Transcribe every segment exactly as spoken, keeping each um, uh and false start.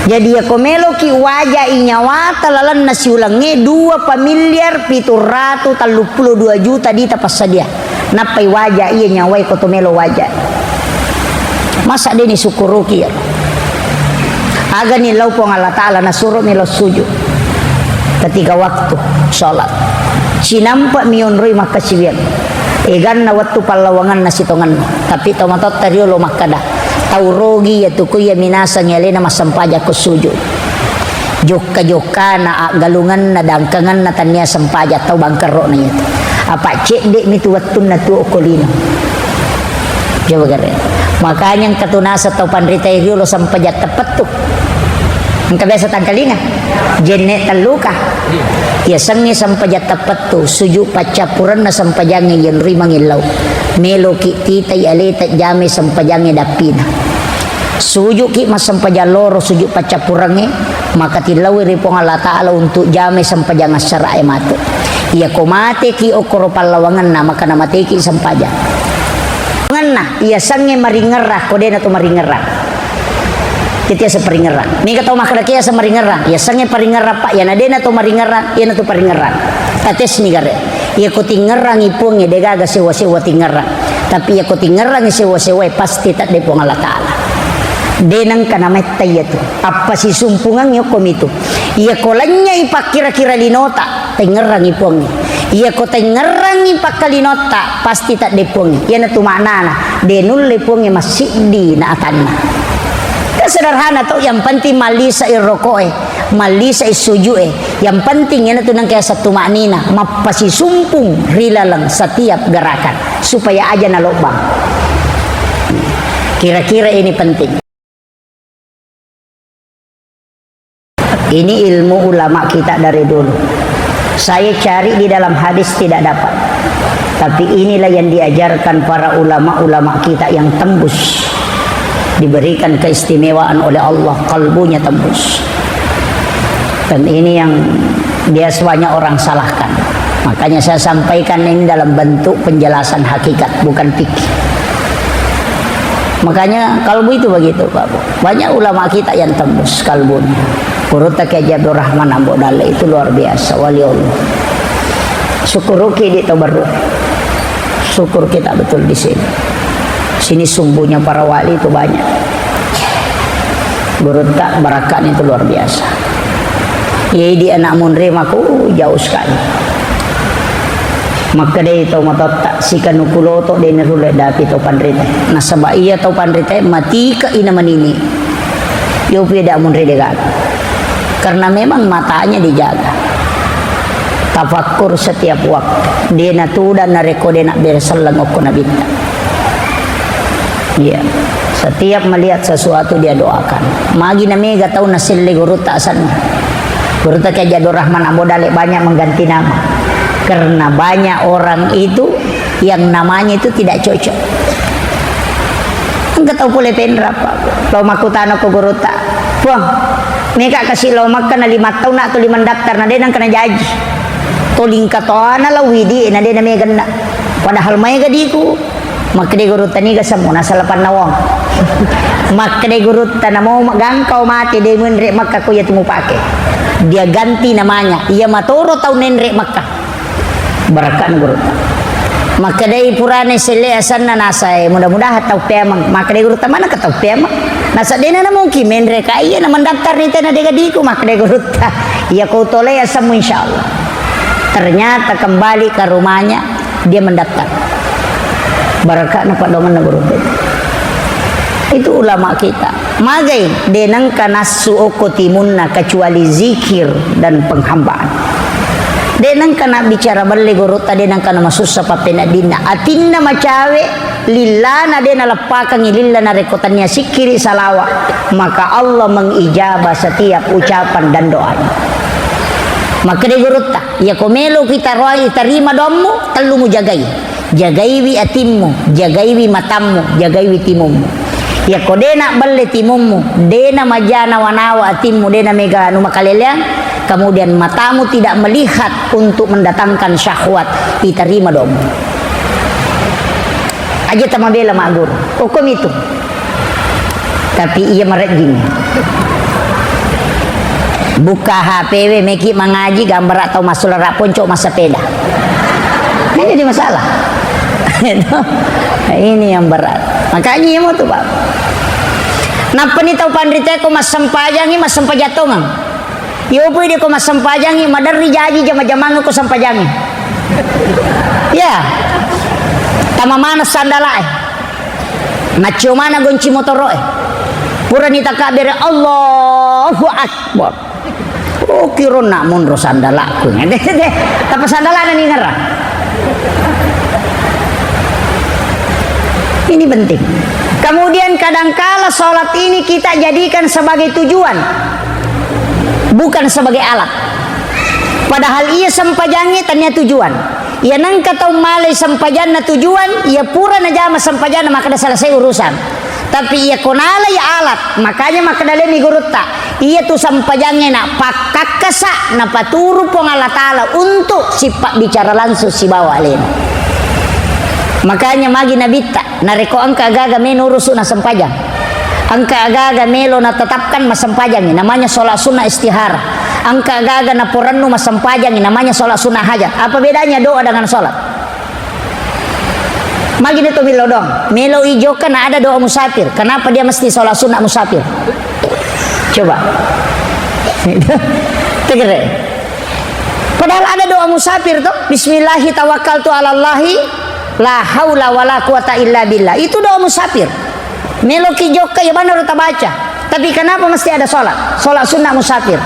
Jadi, iyako meloki wajai nyawata lalenna siulengnge, dua pamiliar pitu ratu telluppulo dua juta dita passadia. Nappai waja iya nyawae ko to melo waja. Masa deni sukkuruki ya? Agani lau Puang Allah Ta'ala nasuro melo sujud ketika waktu sholat. Sinampa mionroi makkasiwiang. Eganna wettu pallawanganna sitongenna. Tapi tomatotta riolo makkada, tau rogi ya tuku iya minasang alena massempajang ko sujud. Jokka-jokkana, aggalungenna, dangkangenna, tannia sempajang tau bangkerro'na iyatu. Apa cedde'mi tu wettunna tuo ko lino. Coba gare. Makanya engka tu naseng tau panritae riolo sempajang teppettu. Engka biasa tangkalinga. Jenne telluka. Iya sengnge sempajang teppettu, sujud paccappurenna sempajangnge yenrui mangillau. Meloki titai aleta jame sempajangnge dappina. Sujuki massempajang loro, sujud paccappurengnge, maka tillaui ri Puang Allah Ta'ala untuk jamai sempajang assara'e matu. Iyako mateki okkoro pallawangenna, maka namateki sempajang. Ngenna, iya sengnge maringerrang, ko dena to maringerrang. Teti asa paringerrang. Mega tau makkeda ke asa maringerrang, iya sengnge paringerrang, Pak, iyana dena to maringerrang, iyana to paringerrang. Tatesni gare. Iyako tingerrangi Puangnge, degaga sewa-sewa tingerrang. Tapi iyako tingerrangi sewa-sewae, pasti tedde Puang Allah Ta'ala. De nengka nametta iyatu. Appasisumpungengngi okko mitu. Iyako lennyai pakkira-kira linota, tengngerrangi Puangnge. Iyako tengngerrangi pakkalinotta, pasti tedde Puangnge. Iyanatu maknana, de nulle Puangnge massiddi na atanna. Kan sederhana to, yang penting mallisai roko'e. Mallisai suju'e. Yang penting iyanatu nengka yaseng tuma'nina, mappasisumpung ri laleng setiap gerakan supaya aja nalobbang. Kira-kira ini penting. Ini ilmu ulama kita dari dulu. Saya cari di dalam hadis tidak dapat. Tapi inilah yang diajarkan para ulama-ulama kita yang tembus. Diberikan keistimewaan oleh Allah, kalbunya tembus. Dan ini yang biasa banyak orang salahkan. Makanya saya sampaikan ini dalam bentuk penjelasan hakikat, bukan fikih. Makanya kalbu itu begitu, Pak Bu. Banyak ulama kita yang tembus kalbunya. Gurutta Kiai Haji Abdul Rahman Ambo Dalle itu luar biasa, wali Allah. Syukuruki di Tobaru. Syukur kita betul di sini. Sini sumbunya para wali itu banyak. Gurutta barakatnya itu luar biasa. Iya, di anak munri mako jauh sekali. Makkedai tau matotta, sikanuku loto de narulle dapi tau panrita. Nasaba iya tau panrita matika ina manini. Yopi ada munri degaga. Karena memang matanya dijaga. Tafakkur setiap waktu. De natudang narekko de nabbere selleng okko nabitta. Iya. Setiap melihat sesuatu dia doakan. Magi na mega tau naselle gurutta asanna. Gurutta Kiai Haji Abdul Rahman Ambo Dalle banyak mengganti nama. Karena banyak orang itu yang namanya itu tidak cocok. Engka tau pole penra, Pak. Lao makkutana ko gurutta, "Puang, mega kasi lao Mekka na lima taunna tuli mendaftar na de nengka najaji. Tolingka toana lao widi na de na meganna. Padahal maega diku." Makkeda gurutta, "Niga semmu nasala pannawang?" Makkeda gurutta, "Namo gangkao mate de menre Mekka ko iya tu mupake." Dia ganti namanya. Iya matoro tau nenre Mekka. Barakka'na gurutta. Makkedai purana selle asanna nasae, mudah-mudahan tau peameng. Makkedai gurutta, "Manaka tau peameng?" Nasa dena na mungkin menre ka iya na mendaftar ni tena dega diku, makkedai gurutta. "Iya ko tole asemmu insyaallah." Ternyata kembali ke rumahnya, dia mendaftar. Barakka'na paddoangenna gurutta. Itu ulama kita. Magai, de nengka nassu okko timunna kecuali zikir dan penghambaan. De nengka nabbicara belle gurutta, de nengka namasussa pappeneddinna. Atinna macawe, lillana de naleppakengngi lilla narekko tania sikkiri salawa, maka Allah mengijabah setiap ucapan dan doanya. Makkeda gurutta, "Iyako melo kita roai tarima doammu, tellu mujagai." Jagaiwi atimmu, jagaiwi matammu, jagaiwi timummu. Yakko de nabballe timummu, de namaja nawa-nawa atimmu, de namega anu makaleleang, kemudian matamu tidak melihat untuk mendatangkan syahwat, itarima doammu. Aja tamabela magguru. Okko mitu. Tapi iya marejjing. Buka H P we, meki mangaji, gambara tau massulara ponco massepeda. Kan jadi masalah. Ini yang berat. Makanya iya mo tu, Pak. Nappani tau panrite ko massempajangi, massempajang tongeng. Yo pui de ko massempajangi, maderri jaji jama-jamang ko sempajangi. Ya. Tama mana sandalae. Maccio mana gonci motoroe. Purani takabbere, Allahu Akbar. Oh, kironna monro sandalakku. Tappa sandalana ningerang. Ini penting. Kemudian kadangkala sholat ini kita jadikan sebagai tujuan, bukan sebagai alat. Padahal iya sempajangnge tania tujuan. Iya nengka tau malai sempajanna tujuan, iya pura najama sempajanna makkeda selesai urusan. Tapi iya ko nalai alat, makanya makkeda lemi gurutta, iya tu sempajangnge na pakkakkasa napaturu Puang Allah Ta'ala untuk sipabbicara langsung sibawa alena. Makanya magi Nabitta, narekko engka gaga meno urusu na sempajang. Engka gaga melo natetapkan masempajangi, namanya sholat sunnah istihara. Engka gaga naporennu masempajangi, namanya sholat sunnah hajat. Apa bedanya doa dengan sholat? Magi de to melo doang. Melo ijokka na ada doa musafir. Kenapa dia mesti sholat sunnah musafir? Coba. Tegere. Padahal ada doa musafir tuh. Bismillahi tawakkaltu alallahi la haula wala quwata illa billah. Itu doa musafir. Meloki jokka ya mana tabaca. Tapi kenapa mesti ada sholat? Sholat sunnah musafir.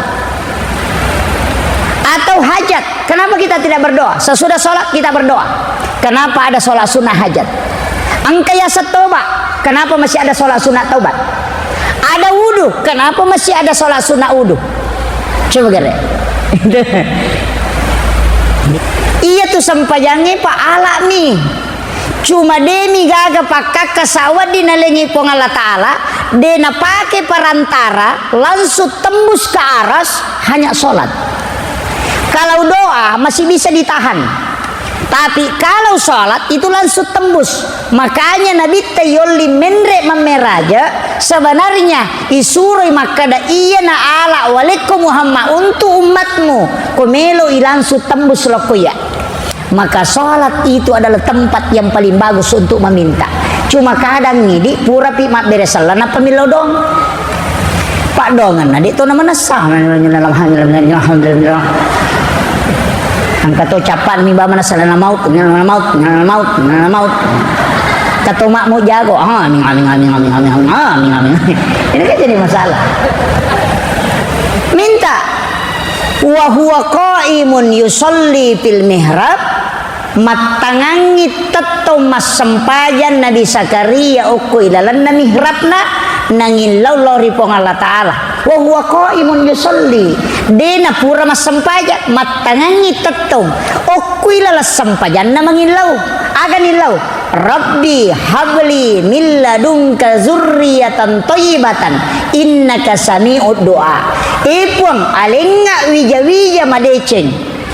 Atau hajat. Kenapa kita tidak berdoa? Sesudah sholat kita berdoa. Kenapa ada sholat sunnah hajat? Engka yaseng toba. Kenapa masih ada sholat sunnah taubat? Ada wudu. Kenapa masih ada sholat sunnah wudu? Coba gere. Iya tu sempajangnge pa alami. Cuma demi gaga pakkakka sawedding nalengi Puang Allah Ta'ala, de napake perantara, langsung tembus ke aras, hanya sholat. Kalau doa masih bisa ditahan. Tapi kalau sholat itu langsung tembus. Makanya Nabitta yolli menre mammeraja, sebenarnya isuroi makkada iya na ala walekko Muhammad untuk umatmu. Ko melo i langsung tembus lokko iya. Maka sholat itu adalah tempat yang paling bagus untuk meminta. Cuma kadang idi purapi mabbere sellana pemilodong. Paddoangenna de to namanessa. Engka to cappa mi ba manessa lana maut, lana maut, lana maut, lana maut. Kato makmu jago, ah, amin, amin, amin. Ini kan jadi masalah. Minta. Wa huwa qaimun yusalli fil mihrab, mattangangngi tettong massempajang Nabi Zakaria okko ilalenna mihrabna, nangillau lao ri Puang Allah Ta'ala. Wa huwa qaimun yusalli, de napura massempajang, mattangangngi tettong okko ilaleng sempajanna mangillau. Aga nillau? Rabbi habli min ladunka zurriyatan thayyibatan innaka sami'ud du'a. E Puang, alengnga wija-wija madeceng.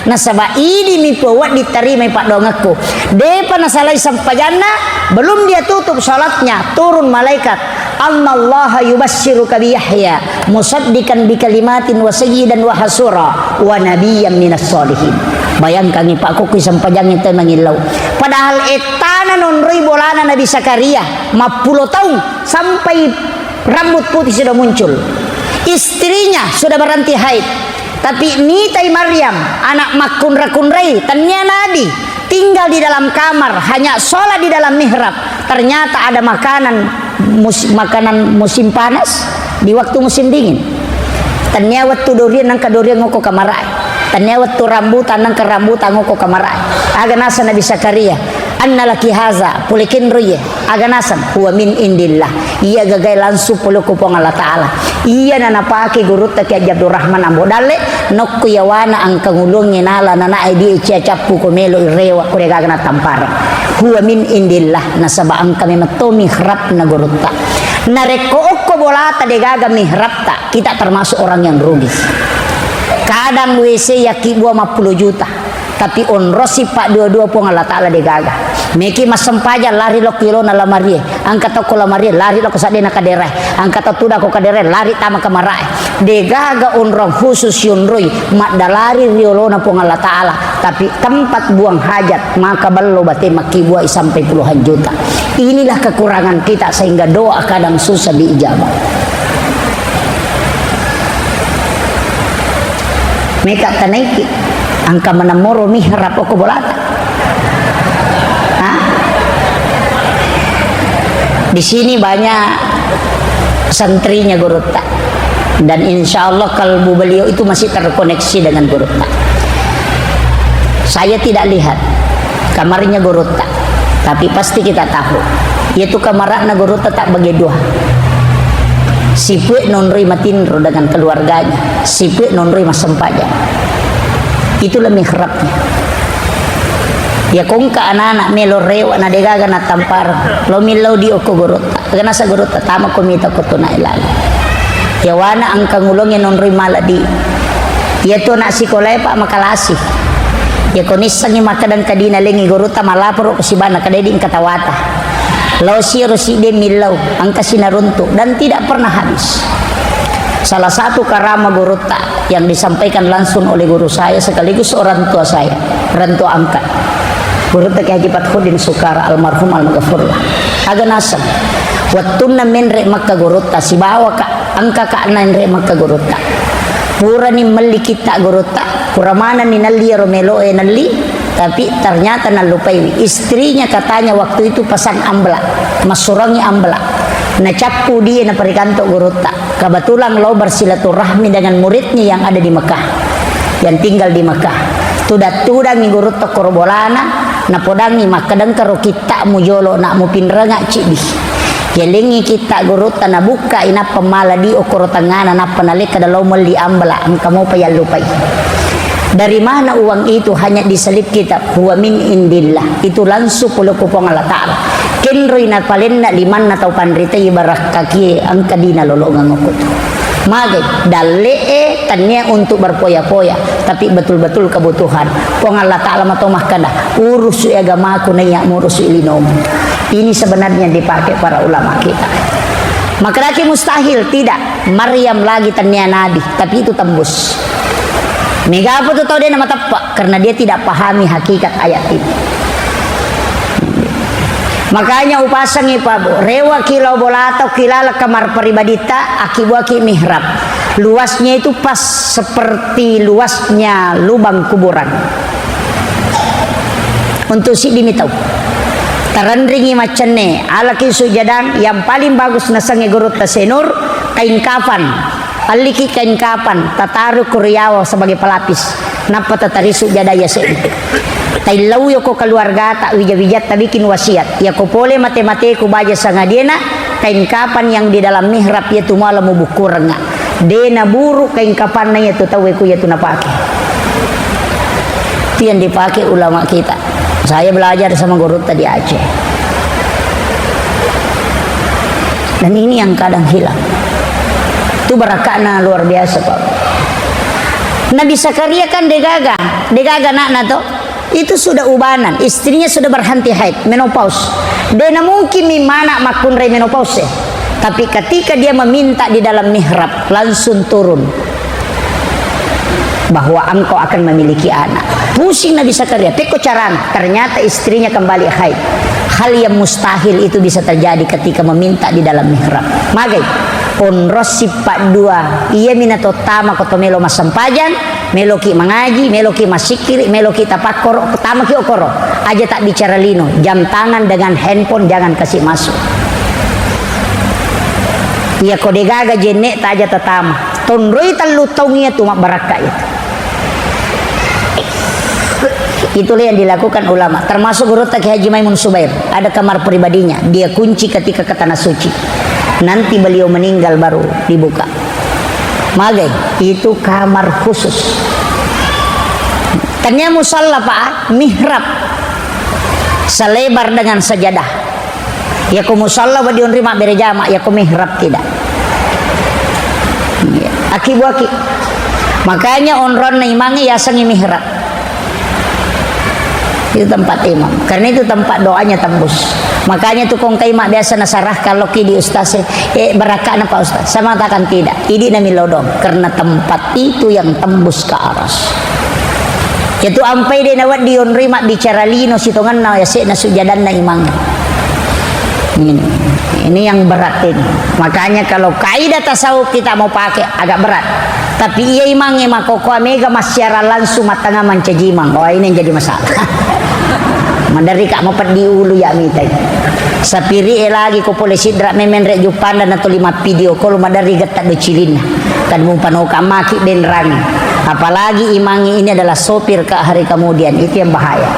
Nasaba idi mi Puang wedding tarimai paddoangekku. Depa nasalai sempajanna, belum dia tutup salatnya, turun malaikat. Annallaha yubassiruka bi Yahya musaddiqan bi kalimatin wa sayyidan wa hasura wa nabiyyan minas sholihin. Bayangkangi, Pak, kokki sempajangnge te mangillau. Padahal ettana nonroi bolana Nabi Zakaria, mappulo taung sampai rambut putih sudah muncul. Istrinya sudah berhenti haid. Tapi nitai Maryam, anak makkunra-kunrai, tania nabi, tinggal di dalam kamar, hanya sholat di dalam mihrab. Ternyata ada makanan mus-, makanan musim panas di waktu musim dingin. Tania wettu durian, nangka durian ngoko kamarae. Tania wettu rambutan, nangka rambutan ngoko kamarae. Aga naseng Nabi Zakaria, "Anna laki haza, pole kenro iye." Aga naseng, "Huwa min indillah." Iya gagae langsung pole ko Puang Allah Ta'ala. Iya na napake gurutta Kiai Haji Abdurrahman Ambo Dalle, nokko yawana engka ngulungnge nala nanae di cia cappu ko melo irewa ko degaga natampareng. "Huwa min indillah," nasaba engka memang to mihrabna gurutta. Narekko okko bolata degaga mihrabta, kita termasuk orang yang rugi. Kadang W C yakki bua mappulo juta. Tapi onrosi paddua-dua Puang Allah Ta'ala degaga. Meki massempajang lari lokko ilona lamarie. Engka tokko lamarie lari lokko saddena kaderae. Engka to tudang ko kaderae lari tama kamarae. Degaga onrong khusus yonroi maddalari riolona Puang Allah Ta'ala, tapi tempat buang hajat, maka bello bate makkibuai sampai puluhan juta. Inilah kekurangan kita sehingga doa kadang susah diijabah. Meka tanaiki, angka manemmoro mihrab oko bolata. Hah? Di sini banyak santrinya Gurutta. Dan insya Allah kalbu beliau itu masih terkoneksi dengan Gurutta. Saya tidak lihat kamarnya Gurutta, tapi pasti kita tahu. Yaitu kamarakna Gurutta tak bagi dua. Sipue nonroi matinro dengan keluarganya, sipue nonroi massempajang. Itulah mihrabnya. Ya kongka anak-anak melo rewa na degaga na tampar. Lo millau di oko Gurutta. Ganasa Gurutta tama ko mita ko tuna ilali. Yawana angka ngulonge nonroi mala di. Ya tu anak sikolae pa makalasi. Ya ko nissengi makkadang kadina lengi Gurutta malaporo ko sibana kadedi engka tawata. Lao siro sidde millau, angka sinaruntu dan tidak pernah habis. Salah satu karama Gurutta yang disampaikan langsung oleh guru saya sekaligus orang tua saya, orang tua angkat. Gurutta Kiai Haji Fathuddin Sukara almarhum almaghfurlah. Aga naseng. Wettunna menre Makka Gurutta sibawa ka, angka ka naenre Makka Gurutta. Purani melli kitta Gurutta, pura manenni nelli ero meloe nelli, tapi ternyata nallupaiwi. Istrinya katanya waktu itu pesan amplop, massurangi amplop. Nacakku die naparikanto Gurutta. Kebetulan lo bersilaturahmi dengan muridnya yang ada di Mekah, yang tinggal di Mekah. Tudat-tudangi Gurutta koro bolana, napodangi makkadengkaro kitta'mu jolo nak mupinrenga cidi. Yalengi kitta Gurutta nabukka inappa mala di okoro tengana nappa nalekka dalau melli amplop engka mopa yallupai. Dari mana uang itu? Hanya diselip kitab, huwa min indillah. Itu langsung pole ko Puang Allah Ta'ala. Kenroi napalenna limanna tau panrita ibarakkaki engka dina lolongeng okko tu. Magai, dalle'e tania untuk berfoya-foya, tapi betul-betul kebutuhan. Puang Allah Ta'ala mato makkada, urusu agamaku naiya murusu linomu. Ini sebenarnya dipakai para ulama kita. Makadaki mustahil, tidak. Maryam lagi tania nabi, tapi itu tembus. Mega apa tu tau de na mateppa? Karena dia tidak pahami hakikat ayat ini. Makanya upasangi Pak Bu, rewa kilo bolata kilala kamar pribadita akibuaki mihrab. Luasnya itu pas seperti luasnya lubang kuburan. Untuk siddi mitau. Tarenringi maccenne, alaki sujadang yang paling bagus nasengnge Gurutta Senur, kain kafan. Alliki kain kafan, tataru kuriawa sebagai pelapis. Nappa tatarisu jada yase. Taillau yoko keluarga tak wija-wijatta bikin wasiat. Yako pole mate-mateku baja sangadiena, kain kafan yang di dalam mihrab yatu mala mubukkurengnga. De naburu kain kafanna yatu tauwe ku yatu napake. Itu yang dipakai ulama kita. Saya belajar sama gurutta di Aceh. Dan ini yang kadang hilang. Itu barakatna luar biasa, Pak. Nabi Zakaria kan degaga, degaga anakna to. Itu sudah ubanan, istrinya sudah berhenti haid, menopause. Dena mungkin mi mana makkunrai menopause. Tapi ketika dia meminta di dalam mihrab, langsung turun bahwa engkau akan memiliki anak. Pusing Nabi Zakaria, pekko carana? Ternyata istrinya kembali haid. Hal yang mustahil itu bisa terjadi ketika meminta di dalam mihrab. Magai, onrong sippa dua, iya mina tottama ko to melo massempajang, meloki mangaji, meloki massikkiri, meloki tapakkoro, tamaki okoro. Aja tak bicara lino, jam tangan dengan handphone jangan kasih masuk. Iya ko degaga jenne taja tatama. Tonroi tellu taung iya tu mabbarakka itu. Itulah yang dilakukan ulama, termasuk gurutta Kiai Haji Maimun Subair. Ada kamar pribadinya, dia kunci ketika ke tanah suci. Nanti beliau meninggal baru dibuka. Magai, itu kamar khusus. Tania musalla, Pak, mihrab. Selebar dengan sajadah. Yako musalla wedding onri mabbere jama, yako mihrab tidak. Iya. Aki buaki. Makanya onronna imangnge yasengngi mihrab. Itu tempat imam. Karena itu tempat doanya tembus. Makanya tu kongkai mak biasa nasarah kalau ki di ustaz, eh, eh, barakka'na Pak Ustaz. Saya mengatakan tidak. Idi nami lodong karena tempat itu yang tembus ke aras. Itu ampai de nawaddi onroi mabbicara lino sitongenna yase'na sujadanna imang. Ini, ini yang berat ini. Makanya kalau kaidah tasawuf kita mau pakai agak berat. Tapi iya imangnge makkokkoe mega massiarang langsung mattengnga mancaji imang. Wah, ini yang jadi masalah. Maderri ka mapeddi ulu ya mitai. Sapiri e lagi ko pole sidra memenre juppanda na tuli mappidio kolo maderri getta do cilinna. Kan mupanoka maki benrang. Apalagi imangnge ini adalah sopir ke hari kemudian. Itu yang bahaya.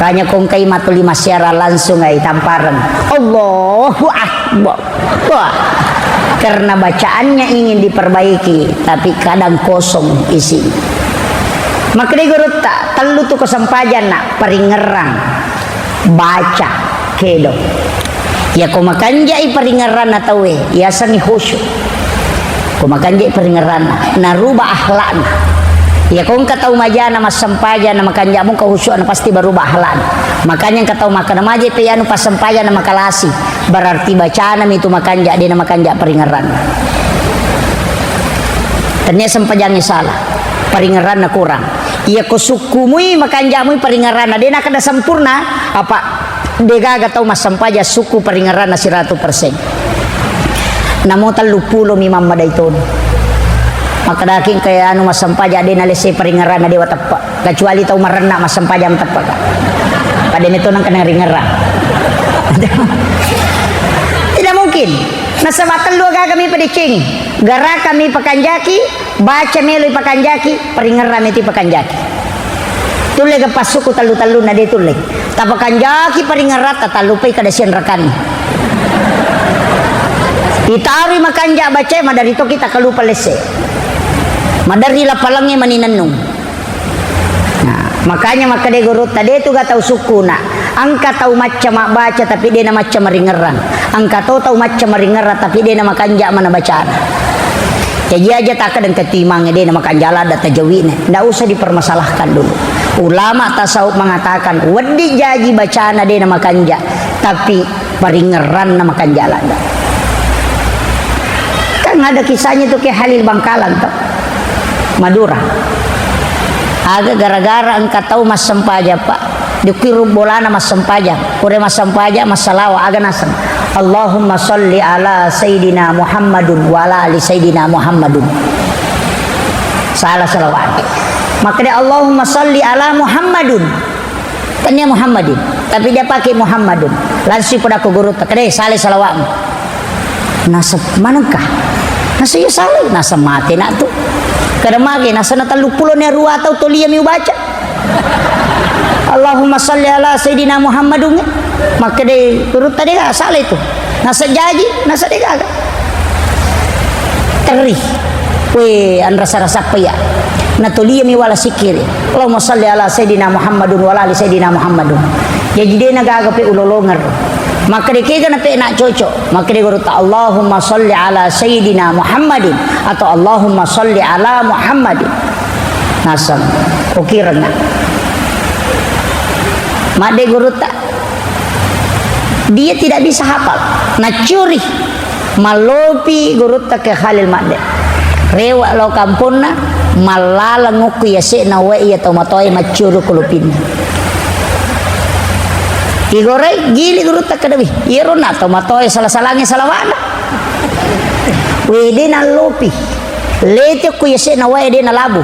Kanya kongkai matuli massiarang langsung ai tampareng. Allahu Akbar. Wah, karena bacaannya ingin diperbaiki, tapi kadang kosong isinya. Makkedai gurutta, tellu tu kesempajanna, paringerrang, baca, kedo. Ya ko makanjai paringerranna tauwe, yasengngi khusyuk. Ko makanjai paringerranna, naruba akhlakna. Ya ko engka tau majana massempajang na makanjak muka khusyukna pasti berubah akhlakna. Makanya engka tau makkeda majai pe anu passempajang na makalasi. Berarti bacana mi tu makanja, de na makanja paringerranna. Tennia sempajangnge salah, paringerranna kurang. Iya ko sukkumui makanjamui paringerranna, de na kada sempurna, apa de gaga tau massempajang sukku paringerranna siratu persen. Namo tellu pulo mi mammadai toni. Makkedaki engka anu massempajang de na lesse paringerranna dewa teppa. Kecuali tau marenna massempajang teppa ka. Pada meto nang kena ringerra. Tidak mungkin. Nasaba tellu agaga mi padecengi. Garaka mi pakanjaki, baca melo pakanjaki, paringerra mi ti pakanjaki. Tulle ga passuku tellu-tellu na de tulle. Tapakanjaki paringerra tatallupai kada sianrakanni. Itarui makanja baca madari to kita kalupa lesse. Madari lapalangnge mani nennung. Nah, makanya makkeda gurutta, de tu ga tau sukkuna. Engka tau macca mabbaca tapi de na macca maringerrang. Engka to tau macca maringerrang tapi de na makanja mana bacana. Jaji aja takkeda engka timangnge de na makanja ladda tajawi'na. Ndak usah dipermasalahkan dulu. Ulama tasawuf mengatakan, wedding jaji bacana de na makanja, tapi paringerranna makanja ladda. Kan ada kisahnya tuh ke Halil Bangkalan tuh. Madura. Aga gara-gara engka tau massempajang, Pak. Dikkiru bolana massempajang. Pura massempajang, massalawa, aga naseng. Allahumma salli ala Sayyidina Muhammadun wa ala ali Sayyidina Muhammadun. Salah salawat. Makkeda Allahumma salli ala Muhammadun. Tania Muhammadin, tapi dia pakai Muhammadun. Langsung pada ke guru, "Kede, salai salawatmu." Nasa manengka? Nasa iya salai, nasa mate nak tu. Kada mage, nasa na tellu pulo ne rua tau tolia mi ubaca. Allahumma salli ala Sayyidina Muhammadun. Makkeda guru tadi, "Ah, salai tu." Nasa jaji, nasa degaga. Terri. We, anrasa-rasa apa ya? Natoliami wala sikiri. Allahumma salli ala Sayyidina Muhammadun wa ala ali Sayyidina Muhammadun. Jadi de na gaga pe ulolongero. Makkeda kega na pe na cocok. Makkeda gurutta, "Allahumma salli ala Sayyidina Muhammadin," atau "Allahumma salli ala Muhammadin." Naseng. Okirenga. Madde gurutta. Dia tidak bisa hafal. Nacuri. Mallopi gurutta ke Khalil madde. Rewa lao kamponna, mallaleng ukku yase'na wae iya tomatoe maccuru kulupinna. Igorei, gili gurutta kedewi. Iyaro na tomatoe sala-salangi salawa'na. Wede nallopi. Lete ku yase'na wae de nalabu.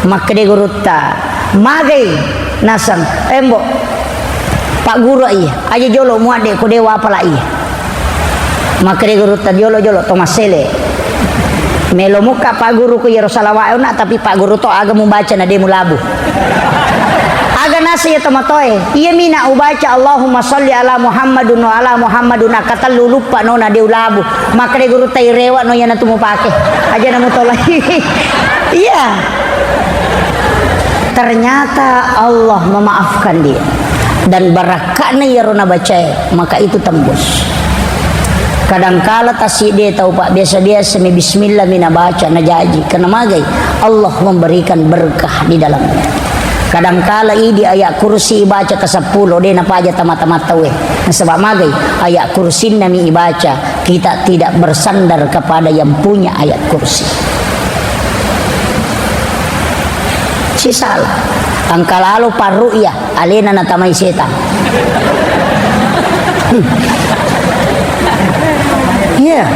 Makkede gurutta, "Magai?" Naseng, "Embo, Pak Guru iya, aja jolo muadde ko dewa apala iya." Makkede gurutta, "Jolo-jolo to massele. Melo mukka Pak Guru ko iyaro salawa ona, tapi Pak Guru to aga mubaca na de mulabu." Aga nasi ya tomatoe, iya mina ubaca Allahumma salli ala Muhammadun wa ala Muhammadun, akkatellu luppa nona de ulabu. Makkeda gurutta, "Irewa no iyanatu mupake. Aja na mutolai." Iya. Ternyata Allah memaafkan dia. Dan barakka'na iyaro nabacae, maka itu tembus. Kadangkala tasidde tau, Pak, biasa-biasa mi bismillah mi nabaca, najaji. Karena magai? Allah memberikan berkah di dalamnya. Kadangkala idi ayat kursi ibaca ke seppulo, de napaja tama-tama tauwe. Nasaba magai, ayat kursinnami ibaca, kita tidak bersandar kepada yang punya ayat kursi. Sisala. Engka lalo parru'ya, alena natamai setan. Iya.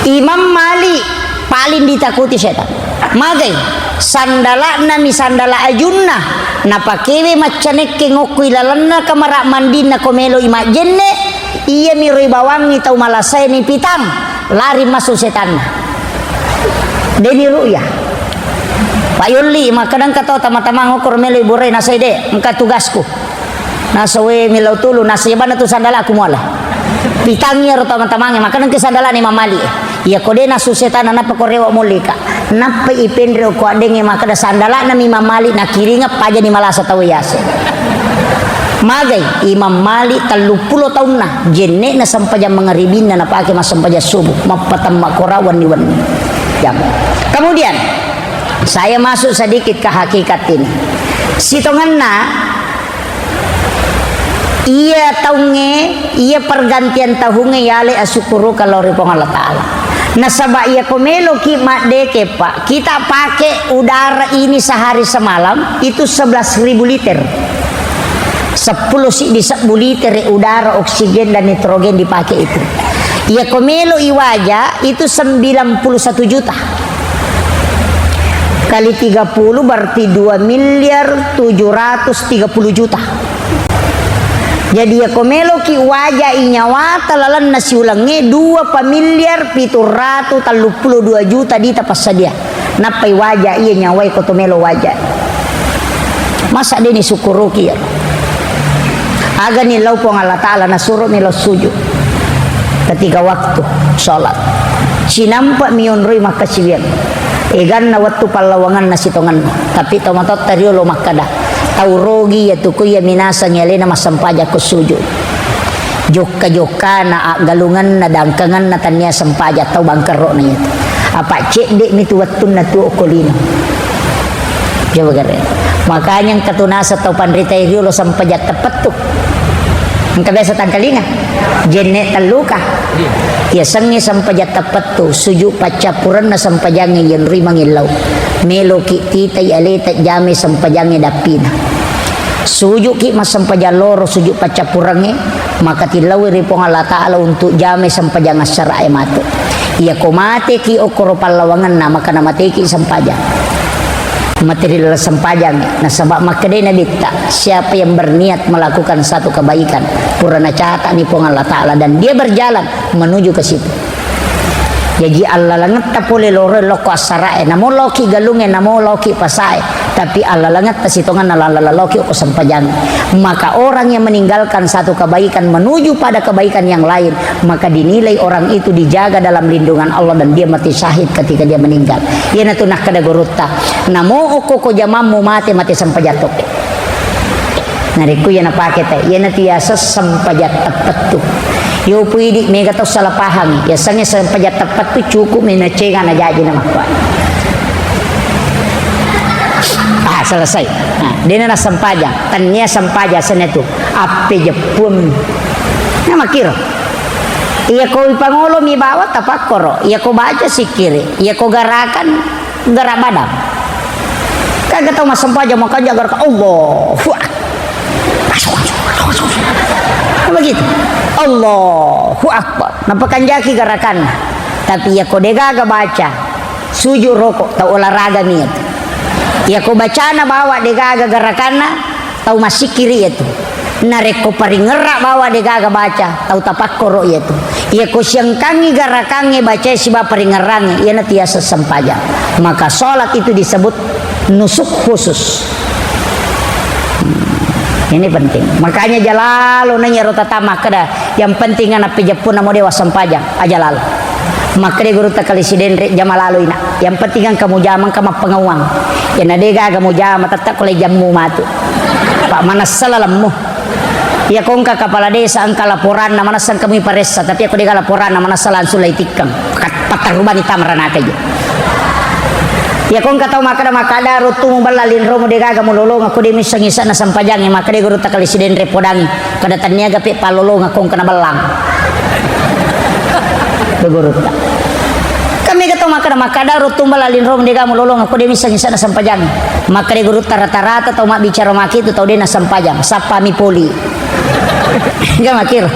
Imam Malik paling ditakuti setan. Magai, sandala'na mi sandala ajunna, napakewe maccanekke ngokkui lalenna kamara mandinna ko meloi majjenne, iyami roi bawangngi tau malasae ni pitang, lari massu setanna. Deni ru'ya. Pak Yolli, makkeda engka tau tama-tamang okkoro meloi burai nasai de, engka tugasku. Nasawe millau tulu, nasa banna tu sandalaku muala. Pitangngi ero tama-tamangnge, makkeda engka sandala'na Imam Malik. Iya ko de nasu setanna nappa ko rewa mullika. Nappa ipenre ko addengnge makkeda sandala'na mi Imam Malik nakiringa pajani malasa tau yase. Magai Imam Malik telluppulo taunna, jenne'na sempajang mangaribinna napake massempajang subuh, mappatemma kora wenni-wenni. Jam. Kemudian, saya masuk sedikit ke hakikat ini. Sitongenna, iya taungnge, iya pergantian tahungnge yale asukkuruka lao ri Puang Allah Ta'ala. Nasaba iya ko meloki maddeke, Pak, kita pakai udara ini sehari semalam itu sebelas ribu liter. Seppulo siddi sebbu liter udara, oksigen dan nitrogen dipakai itu. Iya ko melo iwaja itu sembilan puluh satu juta. Kali tiga puluh berarti dua miliar tujuh ratus tiga puluh juta. Jadi, iya ko meloki waja i nyawata lalenna siulengnge dua pa miliar pitu ratu telluppulo dua juta dita passadia. Nappai waja iya nyawai ko to melo waja. Masa deni sukkuruki ya? Agani lau Puang Allah Ta'ala nasuromi lau sujud ketika waktu sholat. Sinampa mionroi makkasiwiang. Eganna wettu pallawanganna sitongenna. Tapi tomatoatta riolo makkada, tau rogi iya tuku iya minasang alena massempajang ko sujud. Jokka-jokkana, aggalungenna, dangkangenna, tania sempajang tau bangkerro'na iyatu. Apa cedde'mi tu wettunna tuo ko lino. Coba gare. Makanya engka tu naseng tau panrita riolo sempajang teppettu. Engka biasa tangkalinga. Jenne telluka. Iya sengnge sempajang teppettu, sujud paccappurenna sempajangnge yenrui mangillau. Meloki titai aleta jame sempajangnge dappina. Sujuki massempajang loro sujud paccappurengnge, maka tillaui ri Puang Allah Ta'ala untuk jame sempajang assara'e matu. Iya ko mateki okkoro pallawangenna, maka namateki sempajang. Mate ri laleng sempajang, nasaba makkedai Nabitta, siapa yang berniat melakukan satu kebaikan, pura nacatani Puang Allah Ta'ala dan dia berjalan menuju ke situ. Jaji allalengetta pole loro lokko assara'e, namo loki galungnge, namo loki pasae, tapi allalengetta sitongenna laleng loki ko sempajang. Maka orang yang meninggalkan satu kebaikan menuju pada kebaikan yang lain, maka dinilai orang itu dijaga dalam lindungan Allah dan dia mati syahid ketika dia meninggal. Iyanatu nakkeda gurutta, namo okko ko jamammu mate, mate sempajang tokko. Narekko iya napake te, iyanatu yaseng sempajang teppettu. Yopu idi mega tau salah pahami, yasengnge sempajang teppettu cukup menacega najaji namakkuai. Ah, selesai. Nah, dena nassempajang, tania sempajang senna tu. Appejeppuammi. Nah, makkiro. Iya ko ipangolomi bawang tapakkoro, iya ko baca sikkiri, iya ko garakan gerak badan. Kaga tau massempajang makanja gerakan Allahu Akbar. Begitu. Allahu Akbar. Napakanjaki gerakanna. Tapi iya ko degaga baca, sujud roko, tau olahraga mi itu. Iya ko bacana bawa degaga gerakanna, tau massikkiri iyatu. Narekko paringerra bawa degaga baca, tau tapakkoro iyatu. Iya ko siangkangi garakangnge bacae siba paringerrangnge, iyanatu yaseng sempajang. Maka sholat itu disebut nusuk khusus. Hmm, ini penting. Makanya jalalo nanya rota tama keda, yang penting anak pejepuna mo dewa sempajang, aja lalo. Makkeda gurutta kali sidenre, jama lalo ina. Yang penting engka mujama, engka mappangauang. Iyana degaga mujama, tette ko lai jammu matu. Pak manessa lalemmu. Iya ko engka kepala desa engka laporanna, manessa engka mui paressa, tapi ako dega laporanna, manessa langsung lai tikkeng. Pat-, pattarubani tamarana kaja. Iya ko engka tau makkeda, makkeda, "Ruttu mubella linromu, de gaga mulolongeng, ko de misseng issenna sempajangnge." Makkeda gurutta, "Kali sidenre podangngi, kada tenniaga pe pallolongeng ko engka nabellang." Itu gurutta. Kan mega tau makkeda, makkeda, "Ruttu mubella linromu, de gaga mulolongeng, ko de misseng issenna sempajangnge." Makkeda gurutta, "Rata-rata tau mabbicara makitu tau de nasempajang, sappami poli." Enggak makkiro.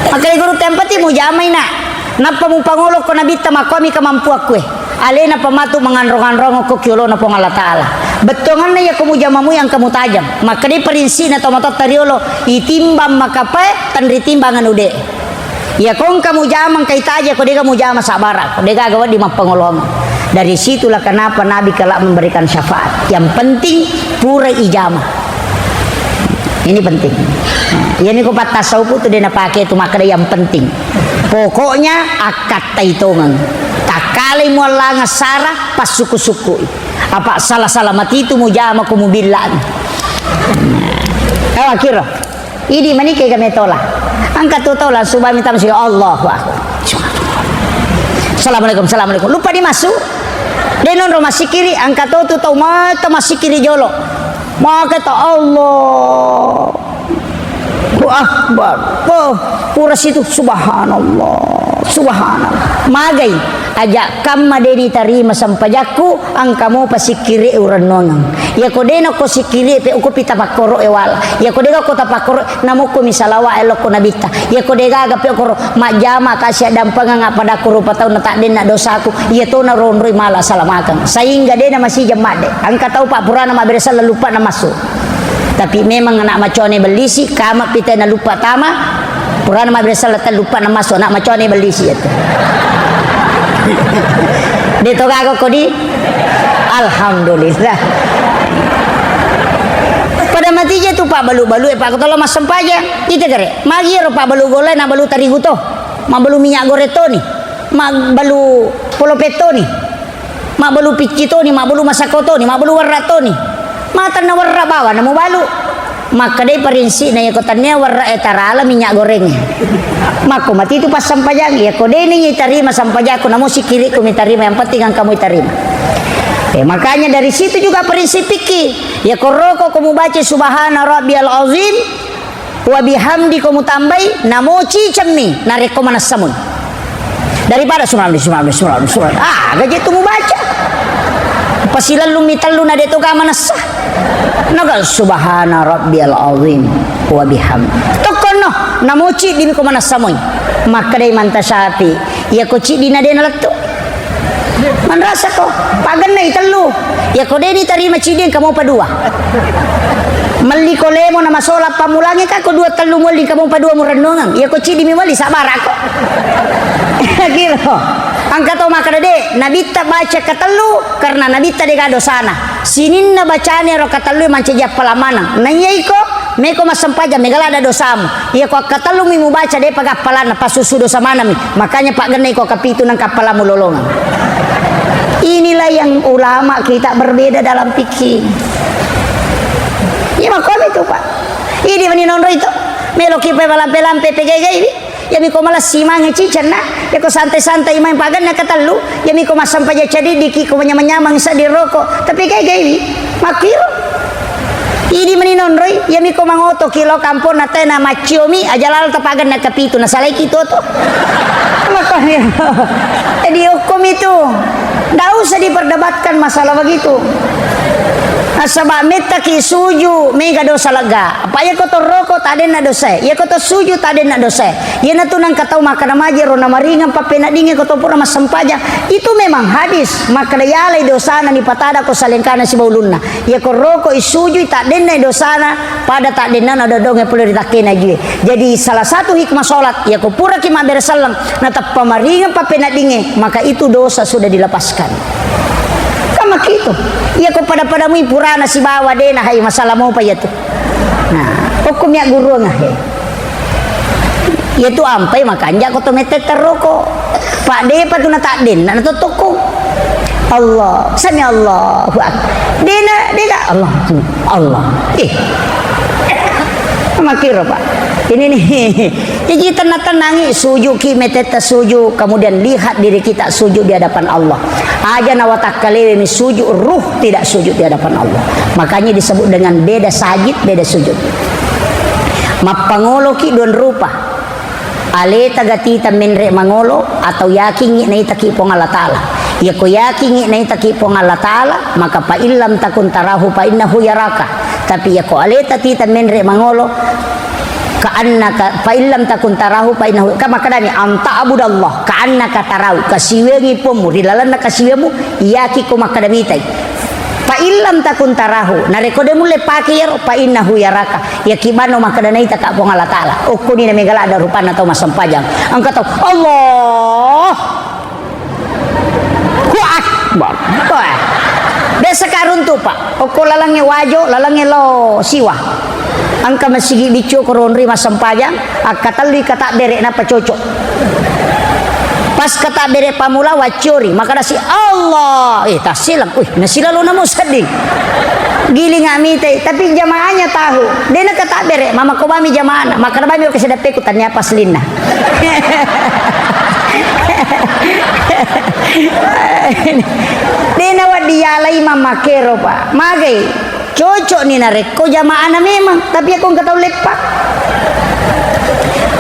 Makkeda gurutta, "Yang penting mujamai, Nak. Nappa mupangolo ko nabitta, makkuami kemampuakku e." Alena pa matu manganrong-anrong okko ki olona Puang Allah Ta'ala. Bettuanganna iya ko mujama mui engka mutajang. Makkedai parinsina tomatoatta riolo, itimbang makapae, tenritimbang anu de. Iya ko engka mujama engka itaja, ko dega mujama sabara, ko dega gaga wedding mappangolongeng. Dari situlah kenapa Nabi kelak memberikan syafaat. Yang penting pura ijama. Ini penting. Iya niko pattasawuf tu de napake tu makkeda yang penting. Pokoknya akkattai tongeng. Takkalai muallangeng sara, passukku-sukkui. Apa sala-sala matitu mujama ko mubillani. Eh, akhir. Idi manike game tola. Angkat tu tola, subami tamsi, Allahu Akbar. Assalamualaikum, assalamualaikum. Lupa dimasuk. De nonro masikiri, angkat tu tau mata masikiri jolo. Maka ta Allah. Allahu Akbar. Oh, pura situ, subhanallah, subhanallah. Magai, aja kamma de nitarima sempajakku, engka mopa sikkiri urennongeng. Iya ko de nako sikkiri pe uko pita pakkoro e wala. Iya ko de ko tapakkoro, namukku mi salawa e lokko nabitta. Iya ko de gaga pe okoro, majjama kasi addampengeng appada ko rupa taunna taddenna dosaku. Iya tona ronroi mala salamakeng. Sehingga de na masijeng madde. Engka tau pa purana mabbere selleng luppa na massu. Tapi memang anak macone bellisi, kama pita na luppa tama, purana mabbere selleng telluppa na massu, anak macone bellisi itu. De to gaga kodi? Alhamdulillah. Pada mati je tu pa balu-balu e pa ko tolo massempajang. Ite kere, magi ro pa balu gole na balu tarigu to. Mabbalu minyak goreng toni, mabbalu polopet toni, mabbalu picci toni, mabbalu masako toni, mabbalu werra toni. Matanna werra bawang na mubalu. Makkedai parinsina, iya ko tennia werra e tarala minyak goreng e. Makko matitu passampajang, iya ko deni itarima sampajakku, namo sikkirikku mitarima, yang penting engka muitarima. Eh, makanya dari situ juga prinsip fikih. Iya ko roko ko mubaca subhana rabbiyal azim, wa bihamdi ko mutambai, namo cicemmi narekko manessa mui. Daripada subhanallah, subhanallah, subhanallah, subhanallah. Ah, gaje tu mubaca. Pasilellumi tellu na de to ga manessa. Naga subhana rabbiyal azim wa bihamdi. Tokkonno, namo ciddi mi ko manessa mui. Makkedai manta Syafi'i, iya ko ciddi na de nalettu. Manrasako, pagennai tellu. Iya ko deni tarima ciddi engka mopa dua. Melli ko lemo na masola pammulangi ka ko dua tellu muelli engka mopa dua murennongeng. Iya ko ciddi mi muelli sabarako. Kiro. Engka to makkeda de, nabitta baca katellu karena nabitta de ga dosana. Sininna bacane ro katellu mancaji appalang maneng. Naiya iko Meko massempajang, mega ladda dosamu. Iya ko akkatellumi mubaca, depa gappalanna, passusu dosa manami. Makanya paggennai ko kapitu nang kappalammu lolongeng. Inilah yang ulama kita berbeda dalam fikih. Iya makkomi tu, Pak. Idi mani nonro itu. Meloki pe malampe-lampe pegai-gaiwi. Iyami ko malessi mange cicenna, iya ko santai-santai maeng paganna katellu, iyami ko massempajang cadiddiki ko manyamang-nyamang seddi roko, tapi gai-gaiwi, makkiro. Idi mani nonroi, iyami ko mangotoki lo kamponna tena macciomi, aja lalo tapaganna kapitu, nasalaiki toto. Makanya, jadi okkomi tu. Ndak usah diperdebatkan masalah begitu. Nasaba mettaki suju, mega dosa lega. Apa iya ko to roko, tadenna dosae. Iya ko to suju, tadenna dosae. Iyanatu nangka tau makkeda majero namaringeng pappeneddingnge ko to pura massempajang. Itu memang hadis. Makkeda yalai dosana nipatada ko salengkana sibawa ulunna. Iya ko roko isujui, tadenna dosana pada taddennana dodongnge pole ri takkena jue. Jadi salah satu hikmah sholat, iya ko puraki mabbere selleng, nateppa maringeng pappeneddingnge, maka itu dosa sudah dilepaskan. Kan makitu. Iya ko pada-pada mui purana sibawa dena, hai masalah mopa iya tu. Nah, okko mi agguruang, he. Iya tu ampai makanja ko to mette teroko. Pak depa tu na taddenna na tottokko. Allah, sami Allahu akbar. Dena, dena Allah, Allah. Eh. Makiro, Pak. Ini nih. Jadi tenang-tenangi, sujuki, metetta suju, kemudian lihat diri kita sujud di hadapan Allah. Aja na watakkalewe mi sujud, ruh tidak sujud di hadapan Allah. Makanya disebut dengan beda sajid, beda sujud. Mappangoloki dua rupa. Aleta gatita menre mangolo atau yakingi naitaki Puang Allah Ta'ala. Yako yakingi naitaki Puang Allah Ta'ala, maka fa illam takun tarahu fa innahu yaraka. Tapi yako aleta tita menre mangolo, ka annaka, fa illam takun tarahu fa innahu, ka makkedani, "Anta abudallah ka annaka tarahu," kasiwengi pommu, ri lalenna kasiwemu, iyaki ko makkeda mitai. Fa illam takun tarahu, narekko de mulle pake iyaro, fa innahu yaraka, yaki bano makkeda naitaka Puang Allah Ta'ala. Okkoni na mega ladda rupanna tau massempajang. Engka tau, "Allah!" Allahu Akbar. Wah. Biasa ka runtu, Pak. Okko lalengnge wajo, lalengnge lo siwa. Engka masigi biccu ko ronri massempajang, akkatellui katabbere nappa cocok. Pas katabbere pamula wacciori, makkedasi, "Allah." Eh, tassileng. Wih, nasilalo namo sedding. Giling amitai, tapi jamaahnya tahu. Dena katabbere, mama ko bami jamaahna, makkeda bami oke sedappeku tania paslinna. Dena waddi yalai mamakero, Pak. Magai, cocok ni narekko jamaahna memang, tapi aku engka tau leppa.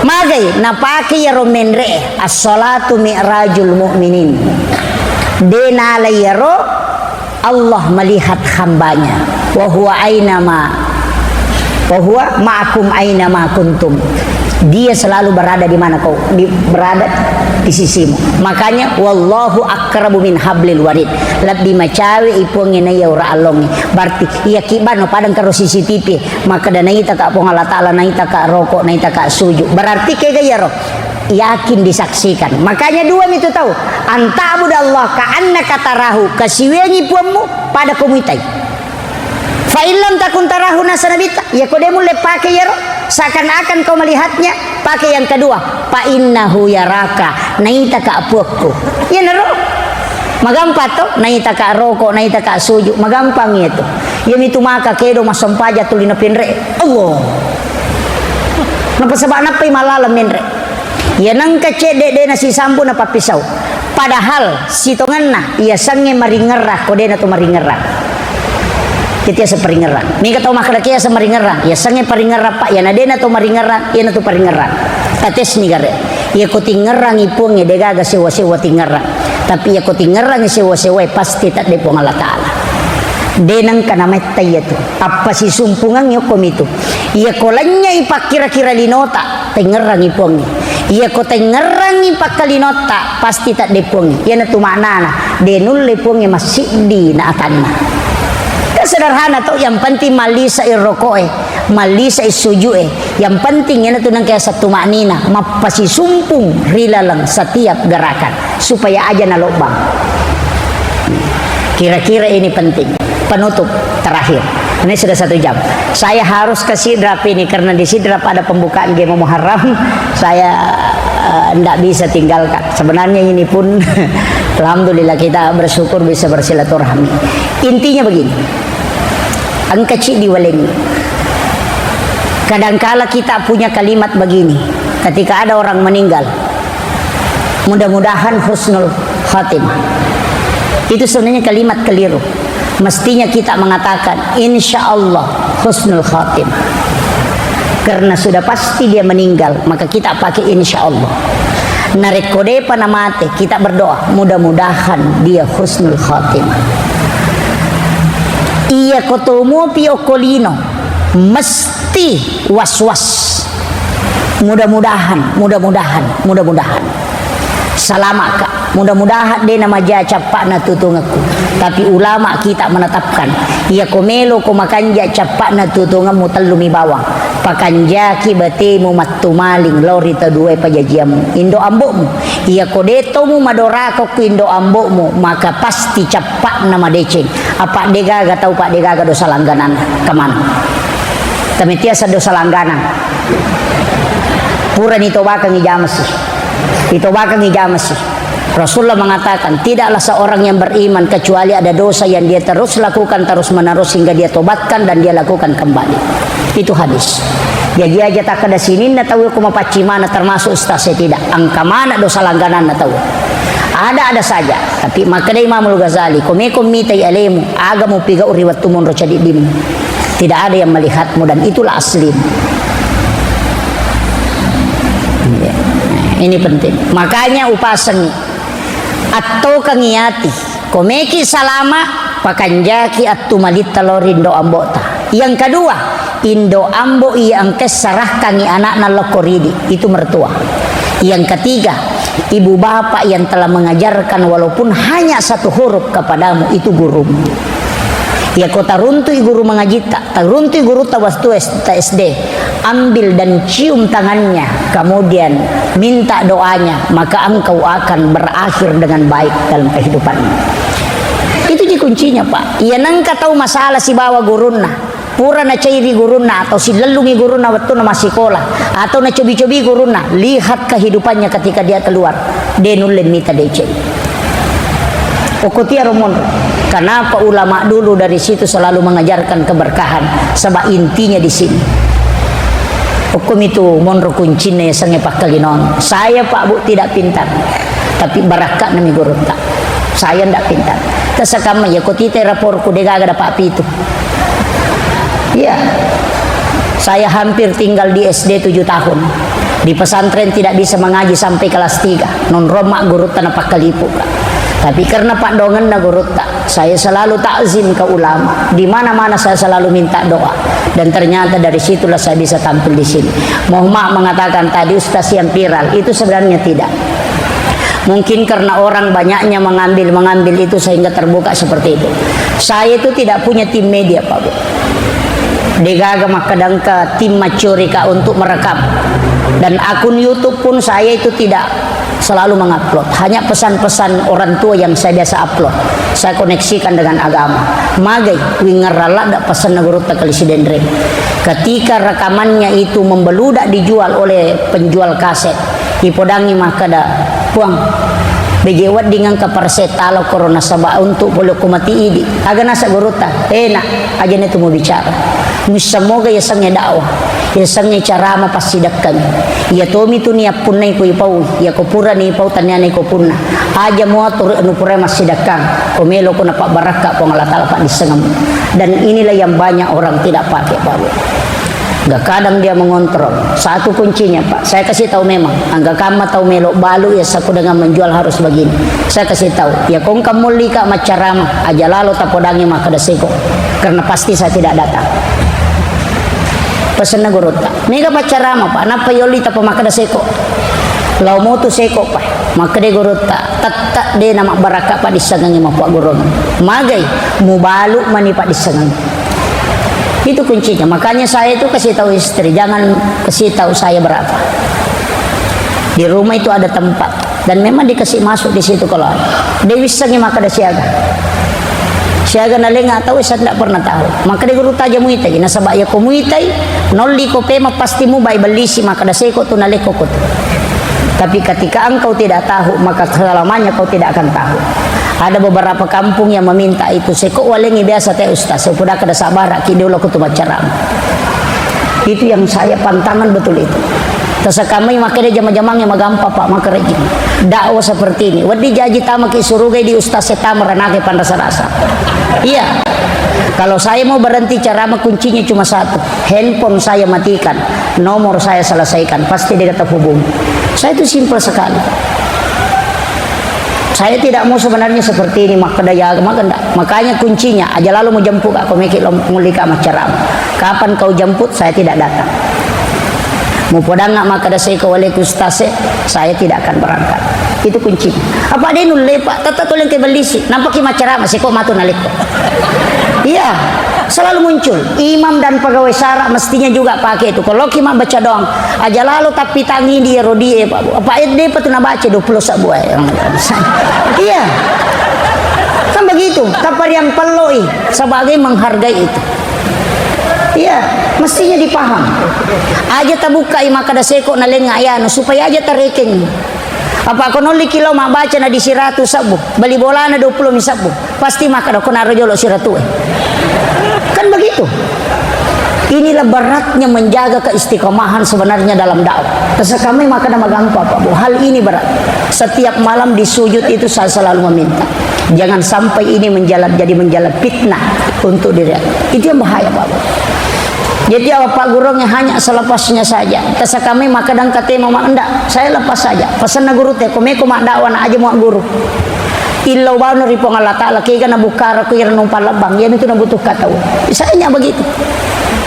Magai, napake yaro menre, as-salatu mi'rajul mu'minin. Dena lai yaro Allah melihat hambanya. Wa huwa ainama, wa huwa ma'akum ainama kuntum. Dia selalu berada di mana kau di, berada di sisimu. Makanya, wallahu akrabu min hablil warid. Lebbi macawe i Puangnge naiya ura allongnge. Berarti, iya kibano padang karo C C T V. Makkeda naitaka Puang Allah Ta'ala, naitaka roko, naitaka suju. Berarti kega iyaro? Yakin disaksikan. Makanya dua mitu tau. Anta'budallaha ka'annaka tarahu, kasiwengi puammu pada ko muitai. Fa in lam takun tarahu, nasa Nabitta, iya ko de mulle pake iyaro, seakan-akan kau melihatnya, pake yang kedua, fa innahu yaraka, naitaka puakku. Iyanaro. Magampang to, naitaka roko, naitaka suju, magampang itu. Iya mitu maka kedo massempaja tuli napenre. Allah. Napasaba nappai malala menre. Iya nengka cedde de nasisambu napappisau. Padahal sitongenna iya sengnge maringerra ko de nato maringerra. Tetiasa paringerrang. Mega tau makkeda kiasa maringerrang. Iya sengnge paringerrang, Pak. Iyana de nato maringerrang, iyana tu paringerrang. Tates ni gare. Iya ko tingerrangi Puangnge de gaga sewa-sewa tingerrang. Tapi iya ko tingerrangi sewa-sewa pasti tadde Puang Allah Ta'ala. De nengka nametta iya tu. Appasisumpungang yokko mitu. Iya ko lennyai pakkira-kira linota, tengngerrangi Puangnge. Iya ko tengngerrangi pakkalinotta, pasti tadde Puangnge. Iyana tu maknana, de nulle Puangnge massiddi na atanna. Kan sederhana to, yang penting mallisai rokoe, mallisai sujue. Yang penting iyana tu nengka yaseng tuma'nina, mappasisumpung ri laleng setiap gerakan. Supaya aja nalobbang. Kira-kira ini penting. Penutup terakhir. Ini sudah satu jam. Saya harus ke Sidrap ini karena di Sidrap ada pembukaan Gema Muharram. Saya eh, ndak bisa tinggalkan. Sebenarnya ini pun alhamdulillah kita bersyukur bisa bersilaturahmi. Intinya begini. Engka ciddi walengngi. Kadangkala kita punya kalimat begini. Ketika ada orang meninggal, mudah-mudahan husnul khatimah. Itu sebenarnya kalimat keliru. Mestinya kita mengatakan, "Insya Allah husnul khatimah." Karena sudah pasti dia meninggal, maka kita pakai insya Allah. Narekko depa namate, kita berdoa, mudah-mudahan dia husnul khatimah. Iya ko tomopi okko lino, mesti was-was. Mudah-mudahan, mudah-mudahan, mudah-mudahan. Salama'ka. Mudah-mudahan de namaja cappa'na tutungekku. Tapi ulama kita menetapkan, iya ko melo ko makanja cappa'na tutungemmu tellumi bawang. Pakanjaki batemu mattumaling lao ri tau duae pajajiammu. Indo ambo'mu. Iya ko de tomu madorako ku indo ambo'mu, maka pasti cappa'na madeceng. Apa de gaga tau, pa de gaga dosa langgananna. Kemana? Tametiasa dosa langganang. Purani tobakangi jamasi. Itobakangi jamasi. Rasulullah mengatakan, tidaklah seorang yang beriman kecuali ada dosa yang dia terus lakukan terus-menerus hingga dia tobatkan dan dia lakukan kembali. Itu hadis. Jadi aja takkeda sininna tau ko mapaccimana termasuk ustaz saya tidak. Engka mana dosa langgananna tau. Ada-ada saja. Tapi makkeda Imamul Ghazali, ko meko mitai alemu, aga mupigau ri wettu monro cadiddimmu. Tidak ada yang melihatmu dan itulah aslimu. Iya. Ini penting. Makanya upasengi. Attokengi ati. Ko meki salama, pakanjaki attu malitta lao ri indo ambo'ta. Yang kedua, indo ambo iya engka serahkangi anakna lokko ridi, itu mertua. Yang ketiga, ibu bapak yang telah mengajarkan walaupun hanya satu huruf kepadamu, itu gurumu. Iya ko taruntui guru mengajitta, taruntui gurutta wettu S-, ta S D, ambil dan cium tangannya, kemudian minta doanya, maka engkau akan berakhir dengan baik dalam kehidupanmu. Itu ji kuncinya, Pak. Iya nengka tau masalah sibawa gurunna, pura nacairi gurunna atau silellungi gurunna wettunna massikola, atau nacobi-cobi gurunna, lihat kehidupannya ketika dia keluar. De nulle mita deceng. Okko tiaro monro. Kenapa ulama dulu dari situ selalu mengajarkan keberkahan? Sebab intinya di sini. Okko mitu monro kuncinna yasengnge pakkalinoang. Saya, Pak Bu, tidak pintar. Tapi barakka nami gurutta. Saya ndak pintar. Tasakamma ya ko tita raporku degaga dapat pitu. Iya. Saya hampir tinggal di S D tujuh tahun. Di pesantren tidak bisa mengaji sampai kelas tiga. Nonromma gurutta napakkalipuka. Tapi karena paddoangenna gurutta, saya selalu takzim ke ulama. Di mana-mana saya selalu minta doa. Dan ternyata dari situlah saya bisa tampil di sini. Mohon maaf mengatakan tadi ustaz yang viral, itu sebenarnya tidak. Mungkin karena orang banyaknya mengambil-mengambil itu sehingga terbuka seperti itu. Saya itu tidak punya tim media, Pak Bu. Degaga makkeda engka tim maccurika untuk merekam. Dan akun YouTube pun saya itu tidak selalu mengupload. Hanya pesan-pesan orang tua yang saya biasa upload. Saya koneksikan dengan agama. Magai, wingerralla dak pesanna gurutta Kali Sidenreng. Ketika rekamannya itu membeludak dijual oleh penjual kaset, ipodangi makkeda, "Puang, beje wedding engka parese talo korona saba untuk pole ko mati idi." Aga nasa gurutta, "Eh, Nak, aja na tu mau bicara. Muissamoga yasengnge dakwah, yasengnge carama passidekkangi. Iya tomi tu niappunnai ko ipau, iya ko purani ipau taniana iko punna. Aja muatur anu purai massidekkang, ko melo ko napabbarakka Puang Allah Taala paddissengemmu." Dan inilah yang banyak orang tidak pakai, Pak Bu. Nggak, kadang dia mengontrol. Satu kuncinya, Pak. Saya kasih tahu memang. Angga kamma tahu melo balu ya saku dengan menjual harus begini. Saya kasih tahu. Ya kongka mullika maccarama. Aja lalo tapodangi makkeda seko. Karena pasti saya tidak datang. Pesenna gurutta. Mega paccarama, Pak. Nappa yolli tappa makkeda seko. Lao motu seko, Pak. Makkeda gurutta. Tetta de na mabbarakka paddissengengi mappaggurungan. Magai. Mubalu mani paddissengengi. Itu kuncinya. Makanya saya itu kasih tahu istri, jangan kasih tahu saya berapa. Di rumah itu ada tempat dan memang dikasih masuk di situ kalau ada. De wissengi makkeda siaga. Siaga nalenga tahu saya tidak pernah tahu. Makkeda gurutta aja muitai. Nasaba ya ko muitai, nolli ko pema pasti mubai bellisi makkeda seko tu naleko ko tu. Tapi ketika engkau tidak tahu, maka selamanya kau tidak akan tahu. Ada beberapa kampung yang meminta itu, "Seko walengi biasa te Ustaz, saya udah kada sabar, ki dulu aku tu maccarama." Itu yang saya pantangan betul itu. Tasakamai makkeda jama-jamang yang magampa, Pak, makerejing. Dakwah seperti ini. Wedi jaji tama ki suruga di Ustaz setama ranake panrasa-rasa. Iya. Kalau saya mau berhenti ceramah, kuncinya cuma satu. Handphone saya matikan, nomor saya selesaikan, pasti dia kata hubungi. Saya itu simpel sekali. Saya tidak mau sebenarnya seperti ini, makkeda ya, makkeda. Makanya kuncinya, aja lalu mau jemput aku, meki lo mulika maccarama. Kapan kau jemput, saya tidak datang. Mau podang nggak makkeda saya ke waleku ustaz, saya tidak akan berangkat. Itu kuncinya. Apa dia nulle, Pak? Tetap tolong ke beli sih. Nampak ki maccarama, seko matu naleko. Iya, selalu muncul. Imam dan pegawai syara mestinya juga pakai itu. Kalau ki mak baca doang, aja lalu tapi tangi dia rodi, eh, Pak. Apa ayat dia patu nabaca dua puluh sabu, eh. Iya. Kan begitu. Tapariang pelloi sebagai menghargai itu. Iya, mestinya dipaham. Aja tabuka i makkeda seko nalenga ayana supaya aja tarekeng. Apa ko nolli kilo mabbaca na di siratu sabbu, bali bolana dua puluh mi sabbu, pasti makkeda ko naro jolo siratu e. Kan begitu. Inilah beratnya menjaga keistiqomahan sebenarnya dalam dakwah. Terus kami makkeda magampa, Pak Bu. Hal ini berat. Setiap malam di sujud itu saya selalu meminta. Jangan sampai ini menjalar, jadi menjalar fitnah untuk diri. Itu yang bahaya, Bapak. Jadi, apa, Pak Guru, hanya selepasnya saja. Terus kami maka dan kata mama, "Ndak, saya lepas saja." Pesanna guru te, "Ko meko maddakwa na aja mau guru. Illau bawang ri Puang Allah Ta'ala, kega na bukkara ku ira numpang lebbang, iya itu na butuh kata." Misalnya begitu.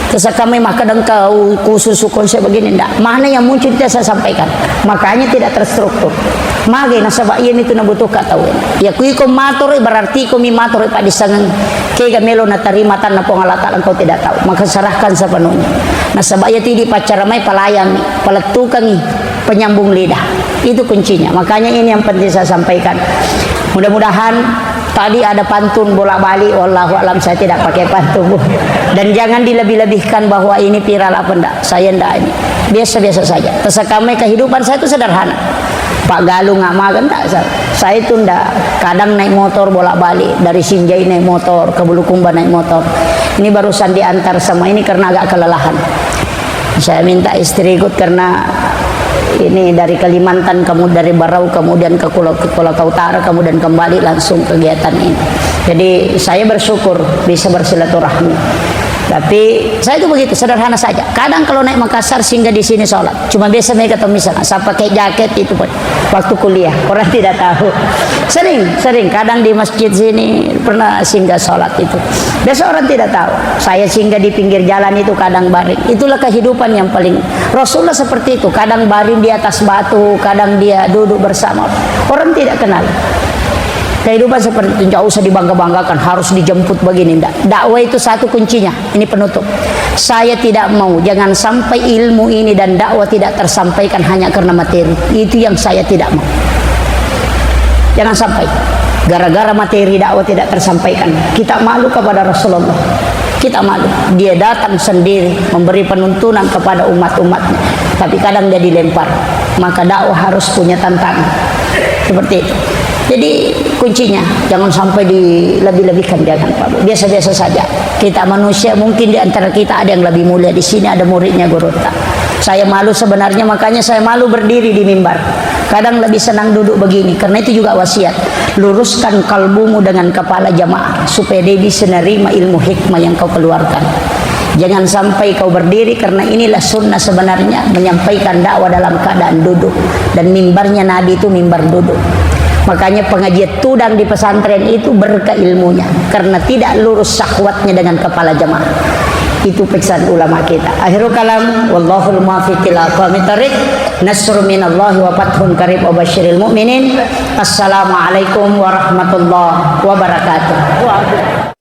Terus kami maka dan kau khusus konsep begini, ndak. Mana yang muncul itu saya sampaikan. Makanya tidak terstruktur. Magai nasaba iya itu na butuh kata. Ya, kui ko mator, berarti ko mi mator, Pak, disangeng. Kega melo na tarima tanna Puang Allah Ta'ala, engkau tidak tahu. Maka serahkan sepenuhnya. Nasaba iya tidi pacara mai, palayani, palettukangi, penyambung lidah. Itu kuncinya. Makanya ini yang penting saya sampaikan. Mudah-mudahan tadi ada pantun bolak-balik, wallahu alam, saya tidak pakai pantun, Bu. Dan jangan dilebih-lebihkan bahwa ini viral apa ndak. Saya ndak ini. Biasa-biasa saja. Terus kami kehidupan saya itu sederhana. Pak Galung nggak makan, nggak, saya, saya itu ndak. Kadang naik motor bolak-balik, dari Sinjai naik motor, ke Bulukumba naik motor. Ini barusan diantar sama ini karena agak kelelahan. Saya minta istri ikut karena ini dari Kalimantan, kamu dari Barau, kemudian ke Kula-, ke Kolaka Utara, kemudian kembali langsung kegiatan ini. Jadi saya bersyukur bisa bersilaturahmi. Tapi saya itu begitu, sederhana saja. Kadang kalau naik Makassar, singgah di sini sholat. Cuma biasa mereka tahu misalnya, saya pakai jaket itu pun waktu kuliah. Orang tidak tahu. Sering, sering. Kadang di masjid sini pernah singgah sholat itu. Biasa orang tidak tahu. Saya singgah di pinggir jalan itu kadang baring. Itulah kehidupan yang paling, Rasulullah seperti itu. Kadang baring di atas batu, kadang dia duduk bersama. Orang tidak kenal. Kehidupan seperti itu, nggak usah dibangga-banggakan, harus dijemput begini, ndak. Dakwah itu satu kuncinya. Ini penutup. Saya tidak mau, jangan sampai ilmu ini dan dakwah tidak tersampaikan hanya karena materi. Itu yang saya tidak mau. Jangan sampai gara-gara materi dakwah tidak tersampaikan, kita malu kepada Rasulullah. Kita malu. Dia datang sendiri memberi penuntunan kepada umat-umatnya. Tapi kadang dia dilempar. Maka dakwah harus punya tantangan. Seperti itu. Jadi kuncinya jangan sampai dilebih-lebihkan, jangan, Pak Bu. Biasa-biasa saja. Kita manusia, mungkin di antara kita ada yang lebih mulia. Di sini ada muridnya gurutta. Saya malu sebenarnya, makanya saya malu berdiri di mimbar. Kadang lebih senang duduk begini, karena itu juga wasiat. Luruskan kalbumu dengan kepala jamaah, supaya dia bisa nerima ilmu hikmah yang kau keluarkan. Jangan sampai kau berdiri, karena inilah sunnah sebenarnya, menyampaikan dakwah dalam keadaan duduk. Dan mimbarnya Nabi itu mimbar duduk. Makanya pengajian tudang di pesantren itu berkah ilmunya, karena tidak lurus syahwatnya dengan kepala jemaah. Itu pesan ulama kita. Akhirul kalam, wallahul muwaffiq ila aqwamit thariq. Nasrun minallahi wa fathun qarib wa basyiril mu'minin. Assalamualaikum warahmatullahi wabarakatuh.